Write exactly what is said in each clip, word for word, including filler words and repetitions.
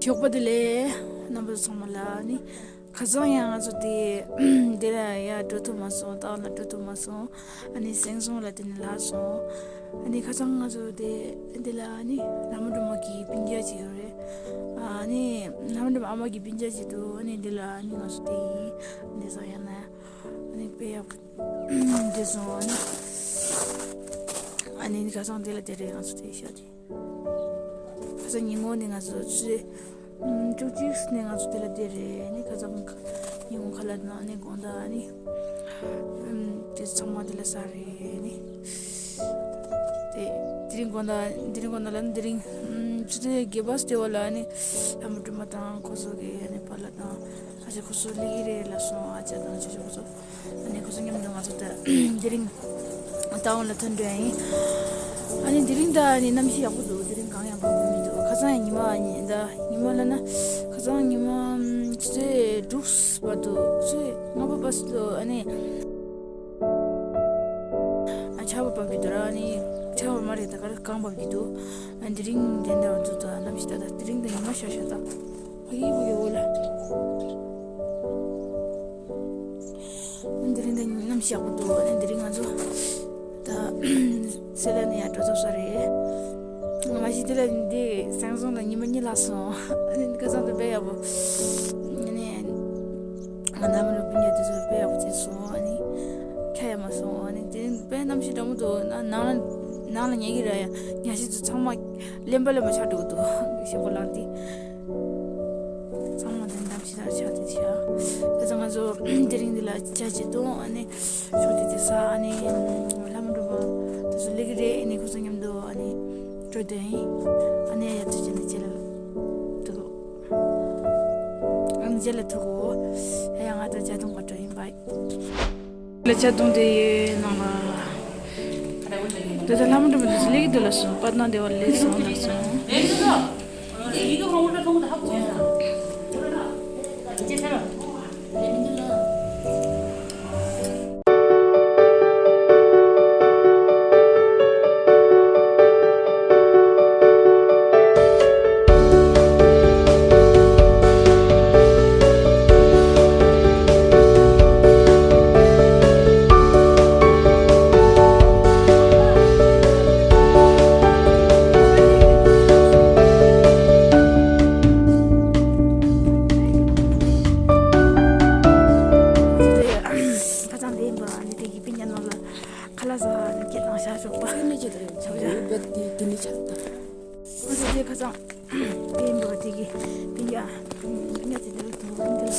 ཞོགས་པ་བདེ་ལེགས། རྣམ་པ་ཚང་མ་ལ་ནི། ཁ་སང་ཡང་ང་ཚོ་དེ་འདི་ལ་ཡར་འགྲོ་ཐུབ་མ་སོང་། ཏའོ་ལ་འགྲོ་ཐུབ་མ་སོང་། ཨ་ནི་སེང་ཟོང་ལ་དེ་ནས་ལྷག་སོང་། ཨ་ནི་ཁ་སང་ང་ཚོ་དེ་འདི་ལ་ནི་ལྷ་མོ་སྒྲོལ་མ་གི་སྤུན་ཀྱག་ཅིག་ཡོད་རེད། ཨ་ནི་ལྷ་མོ་སྒྲོལ་མ་ཨ་མ་གི་སྤུན་ཀྱག་ཅིག་འདུག་ཨ་ནི་འདི་ལ་ནི་ང་ཚོ་དེ་ཡིན། འདི་ས་ཡང་ན་ཨ་ནི་དཔེ་ཡག་པོ་འདི་སོང་། ཨ་ནི་ཨ་ནི་ཁ་སང་འདི་ལ་དེ་རེད། ང་ཚོ་དེ་ཤོད་དེ། ཁ་སང་ཉིན་གུང་ནས་ང་ཚོ་ཆུ་ཚོད་བཅུ་གཅིག་ནས་ང་ཚོ་དེ་ལ་བསྡད་རེད། ཨ་ནི་ཁ་སང་ཉིན་གུང་ཁ་ལག་དང་ཨ་ནི་དགོང་དག་ཨ་ནི་དེ་ཚང་མ་དེ་ལ་ཟ་རེད། ཨ་ནི་དེ་དེ་རིང་དགོང་དག་དེ་རིང་དགོང་དག་ལ་ནི་དེ་རིང་ཆུ་ཚོད་བརྒྱད་པ་ཙམ་བར་ལ་ཨ་ནི་ལྷ་མོ་སྒྲོལ་མ་དང་ཁོ་ཚོ་གི་ཨ་ནི་པཱ་ལགས་དང་། ཨ་ཅེ་ཁོ་ཚོ་སླེབས་ཀྱི་རེད་ལབ་སོང་། ཨ་ཅེ་དང་ཅོ་ཅོ་ཁོ་ཚོ། ཨ་ནི་ཁོ་ཚོ་མཉམ་དུ་ང་ཚོ་ད་དེ་རིང་ཏའོ་ལ་ཐོན་འགྲོ་ཡ་ཡིན། ཨ་ནི་དེ་རིང་ད་ཨ་ནི་གནམ་གཤིས་ཡག་པོ་འདུག་དེ་རིང་གངས་ཡག་པོ་མི་འདུག་ཁ་སང་ཡང་ཉི་མ་ཨ་ནི་ད་ཉི་མ་ལ་ན་ཁ་སང་ཉི་མ་ཆུ་ཚོད་དྲུག་བར་དུ་ཆུ་ཚོད་ལྔ་པ་བར་དུ་ཨ་ནི་ཨ་ཆར་པ་བབས་ཀྱི་འདུག་ར། ཨ་ནི་ཆར་པ་མ་རེད། ད་ག་རེ་གངས་བབས་ཀྱི་འདུག་ཨ་དེ་རིང་དེ་འདྲ་བར་དུ་ད་གནམ་གཤིས་ད་ད་དེ་རིང་ད་ཉི་མ་ཤར་ཤར་ད་ཕ་གི་ཕ་གི་འོ་ལ། འདི་རིང་ད་གནམ་གཤིས་ཡག་པོ་འདུག་ཨ་ནི་འདི་རིང་ང་ཚོ་ད་སེ་ལ་ནས་ཡར་འགྲོ་ཐུབ་ས་རེད། མ་གཞི་དེ་ལ་འདི་སེང་ཟོང་ལ་ཉི་མ་གཉིས་ལྷག་སོང་། ཨ་ནི་ཁ་སང་དེ་དཔེ་ཡག་པོ། ཨ་ནི་ང་ནམ་རུ་སྤུན་ཀྱག་དེ་ཚོ་དཔེ་ཡག་པོ་བྱས་སོང་། ཨ་ནི་ཁ་ཡ་མ་སོང་། ཨ་ནི་དེ་རིང་དཔེ་གནམ་གཤིས་འདྲ་མོ་འདུག་ན་ནང་ལ་ནང་ལ་ཉལ་གི་ར་ཡ། ཉལ་ཤེས་ཚོ་ཚང་མ་གླེན་པ་གླེན་པ་ཆགས་འགྲོ་གི་འདུག་ཞེ་པོ་ལངས་ཏེ། ཚང་མ་དོན་དམ་ཞིག་ལ་ཆགས་ཏེ་བཞག་ད་ཚོ་ང་ཚོ་དེ་རིང་འདི་ལ་ཇ་ཅིག་བཏུང་། ཨ་ནི་ཞོགས་ཏེ་དེ་ས་ཨ་ནི་ལྷ་མོ་སྒྲོལ་མ་དེ་ཚོ་སླེབས་ཀྱི་རེད། ཨ་ནི་ཁོ་ཚོ་མཉམ་དུ་ཨ་ནི་འགྲོ་དོན་ཡིན། ཨ་ནི་ཡ་ཚོ་ཅི་ནི་ཅི་ལ་ཐུག་ཨ་ནི་ཅི་ལ་ཐུག་གོ་ཡ་ཡ་ང་ད་ཇ་བཏུང་ག་འགྲོ་ཡིན། བའི། ལ་ཇ་བཏུང་དེ་ཡོད་ནང་ལ། དེ་ཚོ་ལྷ་མོ་སྒྲོལ་མ་དེ་ཚོ་སླེབས་ཀྱི་འདུག་ལབ་སོང་། པར་ནང་བདེ་བར་སླེབས་སོང་ལབ་སོང་། ཁ་སང་དེ་ཡིན་པ་ཨ་ནི་དེ་གི་སྤུན་ཀྱག་རྣམས་ལ་ཁ་ལག་ཟ་ནི་སྐད་བཏང་བཞག་ཆོག་པ། ཨ་ནི་ཅི་དེ་རེད། ཆོག་ཆོག་རེད། དེ་དེ་ནི་ཆགས་ད། ཨ་ཙི་ཙི་ཁ་སང་། དེ་འགྲོ་དེ་གི་དེ་ཡ། དེ་ཡ་ཙི་དེ་རུ་དུ་རུ་འདི་ལ་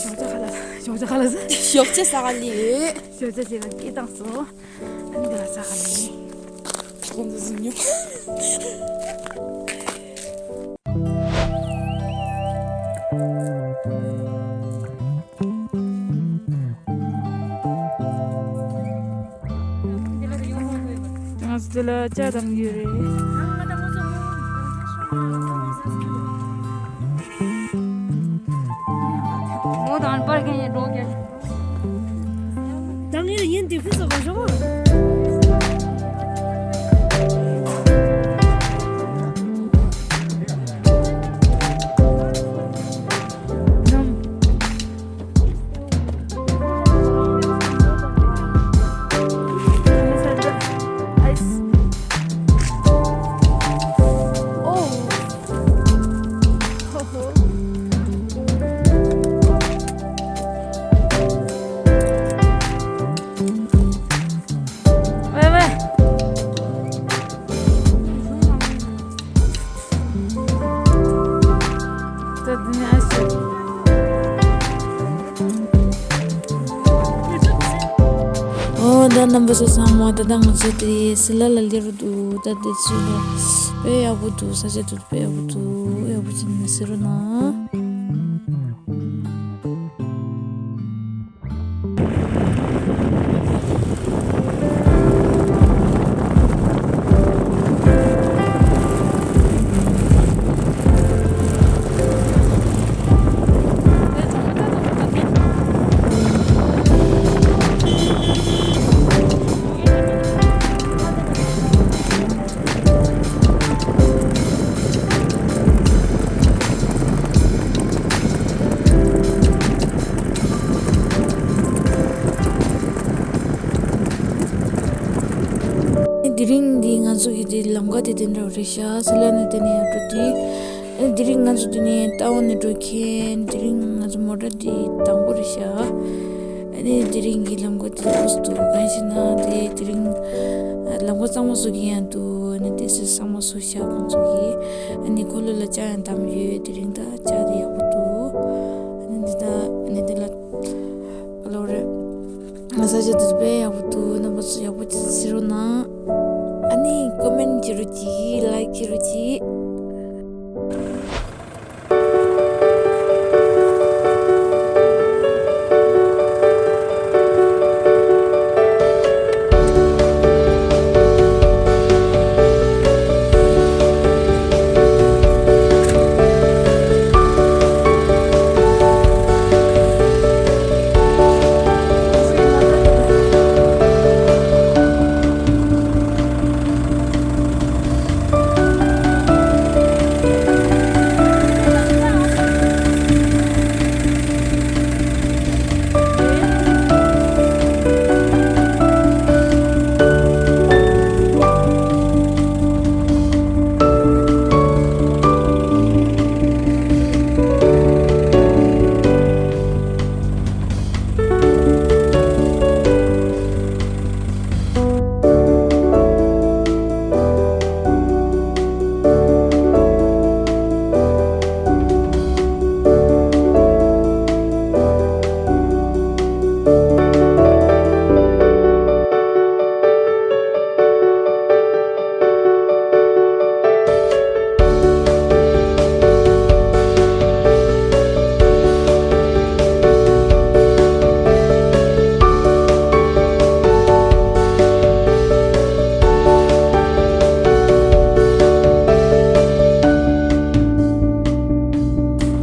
ཞོགས་ཇ་ཁ་ལ་ཞོགས་ཇ་ཁ་ལ་ཟ། ཞོགས་ཇ་ཟ་ག་ལི། ཞོགས་ཇ་ཟེ་ག་སྐད་བཏང་སོ། ཨ་ནི་འདི་ལ་ཟ་ག་ལི། ཁོང་དུ་ཟིན་ཉོ། ང་ཚོ་འདི་ལ་ཇ་དམ་ཡོད་རེད། ངོ་དང་པར་གན་ཡེ་འགྲོ་གན། ད་ངས་ཡིན་དེ་ཕུ་སོ་ག་ཞོག་ཨོ་ད་རྣམ་པ་ཚོ་ཚང་མ་ད་ལྟ་ང་ཚོ་དེ་སི་ལ་ལ་སླེབས་འདུག་ད་དེ་ཚོ་ལ་དཔེ་ཡག་པོ་འདུག་ས་ཆ་དེ་དཔེ་ཡག་པོ་འདུག་ཡག་པོ་ཅིག་མི་ཟེར་རོ་ན། དེ་རིང་འདི་ང་ཚོ་གི་དེ་ལམ་ཁ་དེ་དེ་འདྲ་རེད་ཤག་སི་ལ་ནས་དེ་ནས་ཡར་འགྲོ་དུས། ཨ་ནི་དེ་རིང་ང་ཚོ་དེ་ནས་ཏའོ་ནས་འགྲོ་མཁན་དེ་རིང་ང་ཚོ་མོ་ཊ་དེ་དང་པོ་རེད་ཤག་ཨ་ནི་དེ་རིང་གི་ལམ་ཁ་དེ་ལོགས་སུ་འདུག་གང་ཞེ་ན་དེ་དེ་རིང་ལམ་ཁ་གཙང་མ་བཟོ་གི་ཡང་འདུག་ཨ་ནི་དེ་སི་གཙང་མ་བཟོ་ཤག་ཁོང་ཚོ་གིས། ཨ་ནི་ཁོ་ལོ་ལ་ཅ་ཡང་བསྡམས་ཡོད། དེ་རིང་ད་ཅ་དེ་ཡག་པོ་འདུག་ཨ་ནི་འདི་ད་ཨ་ནི་དེ་ལ་ཨ་ལོ་རེད། ང་ས་ཆ་དེ་དཔེ་ཡག་པོ་འདུག་རྣམ་པ་ཚོ་ཡག་པོ་ཅིག་གཟིགས་རོགས་གནང་། ཨ་ནི་ཀོ་མེན་བྱེད་རོགས་གྱིས། ལའིཀ་བྱེད་རོགས་གྱིས།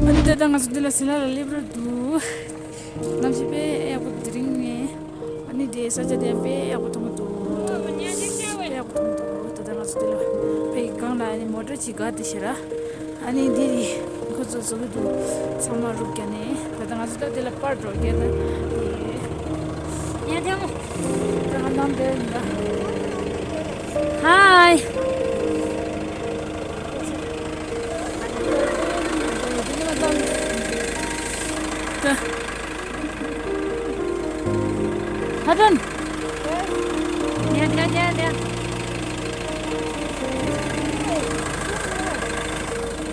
ཨ་ནི་ད་ལྟ་ང་ཚོ་འདི་ལ་ཟི་ལ་ལ་སླེབས་རོགས་འདུག་གནམ་གཤིས་དཔེ་ཡག་པོ་དེ་རིང་ནས། ཨ་ནི་དེ་ས་ཆ་དེ་དཔེ་ཡག་པོ་མཐོང་གི་འདུག་དཔེ་ཡག་པོ་མཐོང་གི་འདུག་ད་ལྟ་ང་ཚོ་དེ་ལ་ཕ་གི་སྒང་ལ་ཨ་ནི་མོ་ཊ་ཅིག་བསྒར་ཏེ་ཤི་ར། ཨ་ནི་འདི་རེད། ཁོ་ཚོ་བཟོ་གི་འདུག་ཚང་མ་རུབ་བརྒྱབ་ནས། ད་ལྟ་ང་ཚོ་ད་དེ་ལ་པར་འགྲོ་རྒྱུ་ད། ཡ་དེ་མོ། ད་ང་ནང་འདིར་ཡིན་ད། ཧའི། ད། ཧ་ཏོན། ལྡིང་ལྡིང་ལྡིང་ལྡིང་།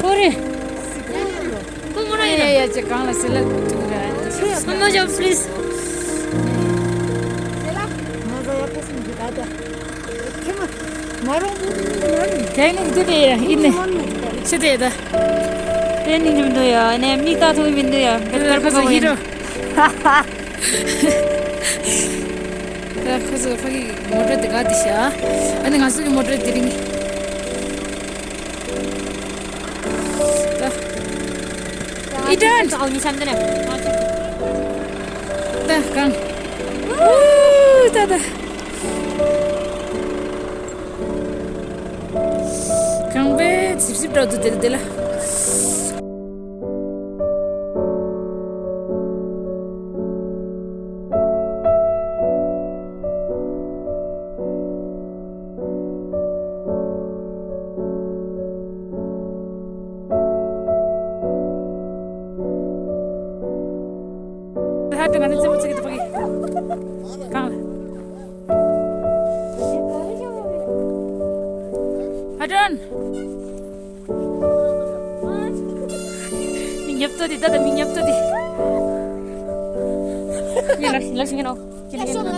ཀོ་རེ། ཀོ་མོ་ར་ཡ་ཡ་ཡ། ཅེ་གང་ལ་སི་ལ་ཐུག་ར། ཀོ་མོ་ཇོ་པི་ལི་སི། དེ་ནི་འདི་རེད་ཡ། ཡིན་ནི། ཆི་དེ་ད། དེ་ནི་འཇུ་འདུག་ཡ། ནས་མིག་ལྟ་ཐུབ་མི་འདུག་ཡ། བེད་ཀར་ཁོ་ཚོ་ཧི་རོ། ད་ཁོ་ཚོ་ཕ་གི་མོ་ཊ་དེ་ག་དེ་ཤ། ཨ་ནི་ང་ཚོ་གི་མོ་ཊ་དེ་རིང་། ད། ཨི་ཏན། ད་གང་། ཨུ། ད་ད། གང་པའི་སིབ་སིབ་འགྲོ་འདུག་དེ་ལ་དེ་ལ། ཧ་ཏོན་ང་ནི་རྩེད་མོ་རྩེ་གི་འདུག་ཕ་གི། གང་ལ། ཧ་ཏོན། མི་ཉབ་ཏོ་དེ་ད་ད་མི་ཉབ་ཏོ་དེ། ཡ་ལ་ལ་ཤི་ངེ་ནོ། ཁྱེད་ལ་ཤི་ངེ་ནོ།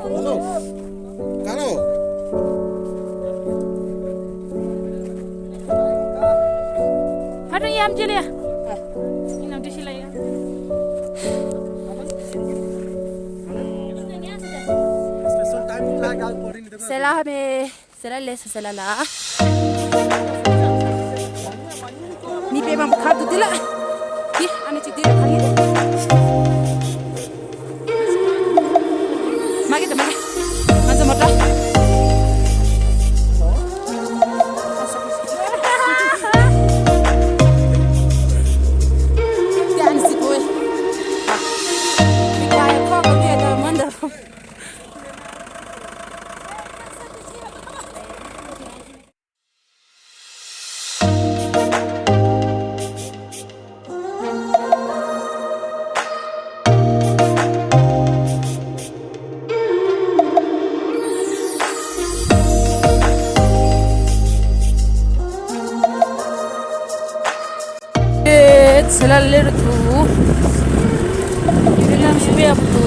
ཧ་ལོ། ག་ལོ། ཧ་ཏོན་ཡ་མཇལ་ཡ། ཡིན་ནམ་འདྲི་ཤེས་ལ་ཡ། སེ་ལ་མེ། སེ་ལ་ལེ་སེ་སེ་ལ་ལ། མི་དཔེ་མང་པོ་ཁ་འདུག་འདི་ལ། འདི་ཨ་ནི་ཅིག་འདི་ལ་ག་ལེ། མ་གི་དེ་མ་གི། ང་ཚོ་མོ་ཊ། ལ་ལེར་དུ། ཡུལ་ལམ་ཞིག་པའི་ཨབ་ཏུ།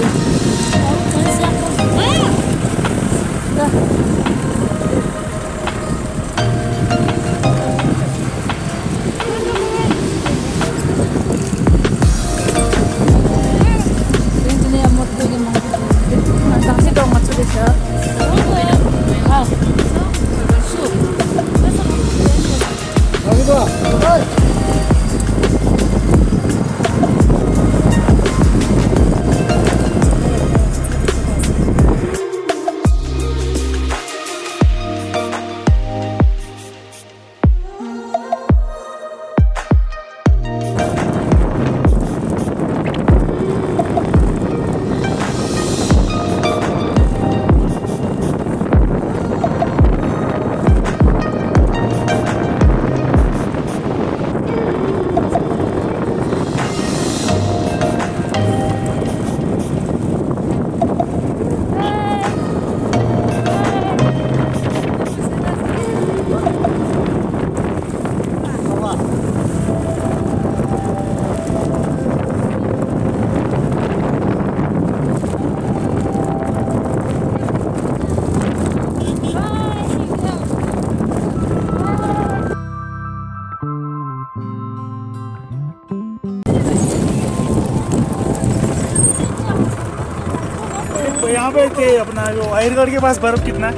यहाँ पे के अपना जो आयरगढ़ के पास बर्फ कितना है?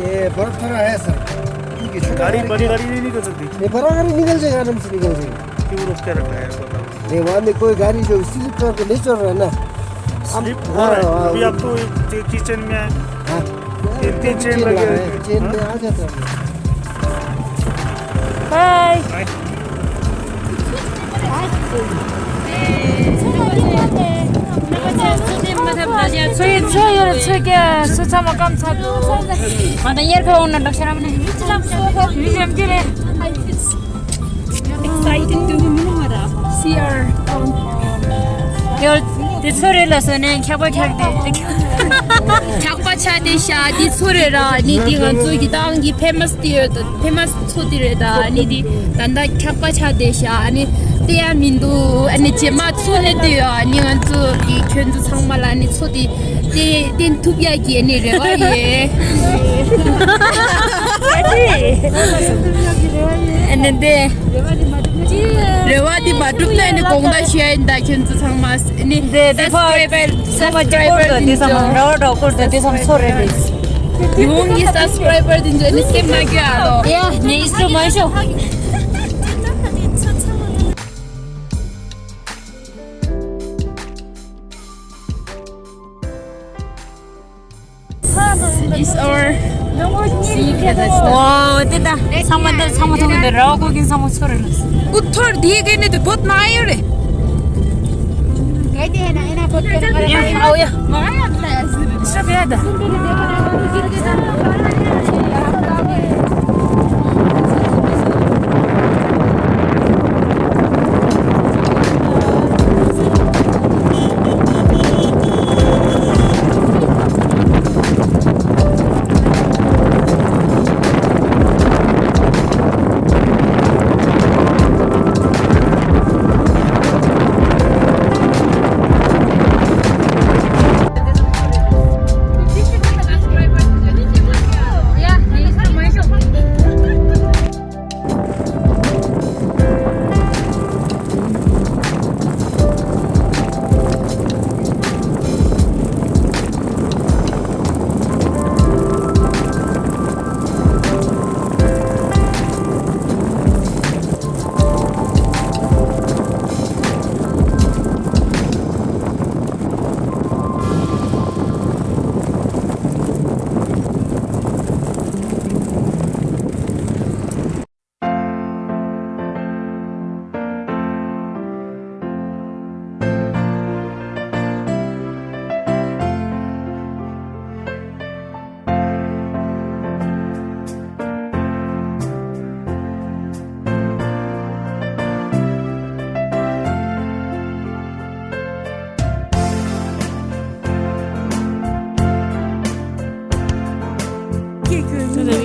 ये बर्फ थोड़ा है सर। ठीक है, छोटा गाड़ी, गाड़ी। बड़ी गाड़ी नहीं निकल सकती? ये बड़ा गाड़ी निकल जाएगा, आराम से निकल जाएगा। क्यों रोक के रखा है ऐसा? नहीं, वहाँ में कोई गाड़ी जो स्लिप करके नहीं चल रहा है ना। स्लिप हो रहा है। हाँ, हाँ, अभी वो आप तो एक, एक ही चेन में है। हाँ। तीन, तीन चेन चेन लगे लगा हुए है, हैं। चेन हाँ। में आ जाता है। Bye. Bye. Exciting to see our own. ཡོད། དེ་ཚོ་རེད་ལ་སོ་ནས་འཁྱག་པ་འཁྱག་དེ། འཁྱག་པ་ཆགས་དེ་ཤ་དེ་ཚོ་རེད་ར། ནི་དེ་ང་ཚོ་གི་ཏང་གི་ཕེ་མ་སི་དེ་ཡོད་དོ། ཕེ་མ་སི་ཚོ་དེ་རེད་ད། ནི་དེ་ད་ལྟ་འཁྱག་པ་ཆགས་དེ་ཤ་ནི་དེ་ཡང་མི་འདུག་ཨ་ནི་རྗེས་མ་ཚོ་ནི་དེ་ཡོད། ནི་ང་ཚོ་གི་ཁྱོད་ཚོ་ཚང་མ་ལ་ནི་ཚོ་དེ་དེ་བསྟན་ཐུབ་ཡ་གི་ནི་རེ་བ་ཡོད། ཨ་ནི་དེ། རེ་བ་འདི་མ་འགྲུབ་ན་ནི་དགོངས་དག་ཞུ་ཡ་ཡིན་ད། ཁྱོད་ཚོ་ཚང་མ་ནི་དེ་དེ་ཕ་subscriber ཚང་མ་ཅི་པོར་དང་དེ་ཚང་མ་ར་བ་འདྲ་པོར་དང་དེ་ཚང་མ་ཚོ་རེ་རེ། ཡོང་གི་subscriber དེ་ཚོ་ནི་སེམས་མ་སྐྱོ་ཨ་ལོ། ཡ་ནི་ཨིས་ཏོ་མ་ཤོ། It's our see you guys. ཝའོ། དེ་ད་ཚང་མ་དེ་ཚང་མ་མཐོང་གི་འདུག་ར་བ་ཀོ་གིན་ཚང་མ་ཚོ་རེ་ལ། ཨུ་ཐོར་དེ་གི་ནི་དེ་བོད་མ་ཡོད་རེད། ཡ་ཨོ་ཡ། ཤ་བེ་ད། ད་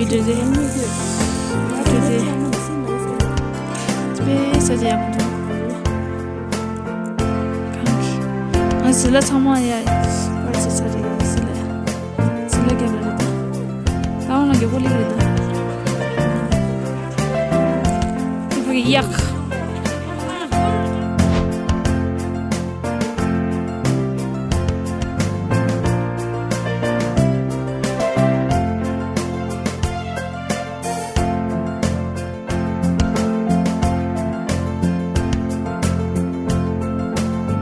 ལྟ་བི་ཌིའོ་དེ། བི་ཌིའོ་དེ་དཔེ་ས་ཆ་ཡག་པོ་འདུག་ལ་ཚང་མ་ཡ་པར་ཆེ་ཚ་རེད་སི་ལ་སི་ལ་རྒྱབ་ལ་རེད་ད། ད་འོང་ལ་རྒྱབ་པོ་ལིག་རེད་ད། ཏི་ཕུ་གི་གཡག་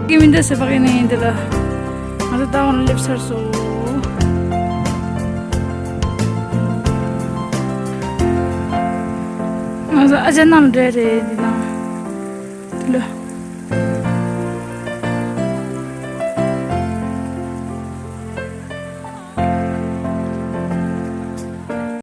ཀི་མིན་ད་སེ་པ་གི་ནས་ཡིན་དེ་ལ་ང་ཚོ་ད་འོང་སླེབས་ཚར་སོང་། ང་ཚོ་ཨ་ཅག་རྣམས་འདྲ་རེད་འདི་ན་དེ་ལ།